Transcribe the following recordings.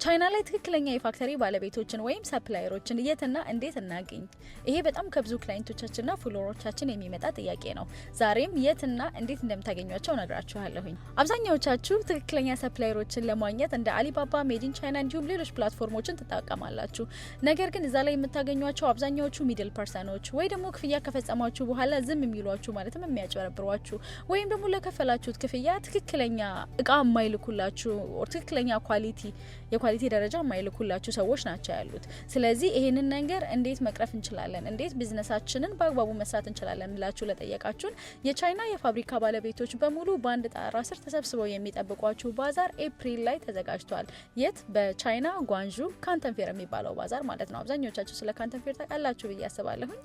ቻይና ላይ ትክክለኛ የ factory ባለቤቶችን ወይም supplier ኦችን የትና እንዴት እናገኝ? ይሄ በጣም ከብዙ client ኦቻችንና follower ኦቻችን የሚመጣ ጥያቄ ነው። ዛሬም የትና እንዴት እንደምታገኟቸው እነግራችኋለሁኝ። አብዛኛዎቻችሁ ትክክለኛ supplier ኦችን ለማግኘት እንደ አሊባባ፣ Made in China እንዲሁም ሌሎች platform ኦችን ትጠቀማላችሁ። ነገር ግን እዛ ላይ የምታገኟቸው አብዛኛዎቹ middle person ኦች ወይ ደግሞ ክፍያ ከፈጸማችሁ በኋላ ዝም የሚሏችሁ፣ ማለትም የሚያጭበረብሯችሁ፣ ወይም ደግሞ ለከፈላችሁት ክፍያ ትክክለኛ እቃ የማይልኩላችሁ፣ ትክክለኛ quality የ quality ደረጃ የማይልኩላችሁ ሰዎች ናቸው ያሉት። ስለዚህ ይሄንን ነገር እንዴት መቅረፍ እንችላለን፣ እንዴት ቢዝነሳችንን በአግባቡ መስራት እንችላለን ብላችሁ ለጠየቃችሁን፣ የቻይና የፋብሪካ ባለቤቶች በሙሉ በአንድ ጣራ ስር ተሰብስበው የሚጠብቋችሁ ባዛር ኤፕሪል ላይ ተዘጋጅቷል። የት? በቻይና ጓንዡ Canton Fair የሚባለው ባዛር ማለት ነው። አብዛኞቻችሁ ስለ Canton Fair ታውቃላችሁ ብዬ አስባለሁኝ።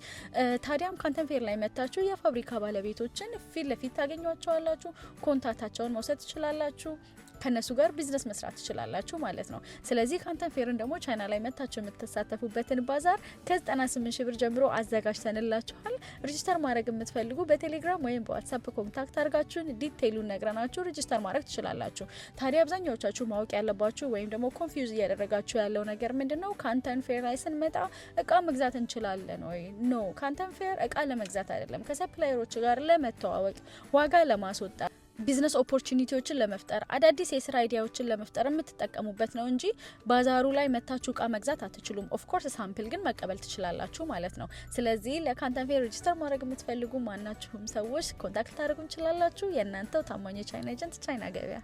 ታዲያም Canton Fair ላይ መታችሁ የፋብሪካ ባለቤቶችን ፊት ለፊት ታገኟቸዋላችሁ። Contact ኣቸውን መውሰድ ትችላላችሁ። ከነሱ ጋር ቢዝነስ መስራት ትችላላችሁ ማለት ነው። ስለዚህ Canton Fair ን ደግሞ ቻይና ላይ መታችሁ የምትሳተፉበትን ባዛር ከ98 ሺ ብር ጀምሮ አዘጋጅተንላችኋል። Register ማድረግ የምትፈልጉ በቴሌግራም ወይም በዋትሳፕ contact አድርጋችሁን detail ኡን ነግረናችሁ register ማድረግ ትችላላችሁ። ታዲያ አብዛኛዎቻችሁ ማወቅ ያለባችሁ ወይም ደግሞ confuse እያደረጋችሁ ያለው ነገር ምንድን ነው? Canton Fair ላይ ስንመጣ እቃ መግዛት እንችላለን ወይ? No፣ Canton Fair እቃ ለመግዛት አይደለም፣ ከ supplier ኦች ጋር ለመተዋወቅ፣ ዋጋ ለማስወጣት፣ business opportunity ዎችን ለመፍጠር፣ አዳዲስ የስራ idea ዎችን ለመፍጠር የምትጠቀሙበት ነው እንጂ ባዛሩ ላይ መታችሁ እቃ መግዛት አትችሉም። Of course sample ግን መቀበል ትችላላችሁ ማለት ነው። ስለዚህ ለ Canton Fair register ማድረግ የምትፈልጉ ማናችሁም ሰዎች contact ልታደርጉ እንችላላችሁ። የእናንተው ታማኝ የቻይና agent፣ ቻይና ገበያ።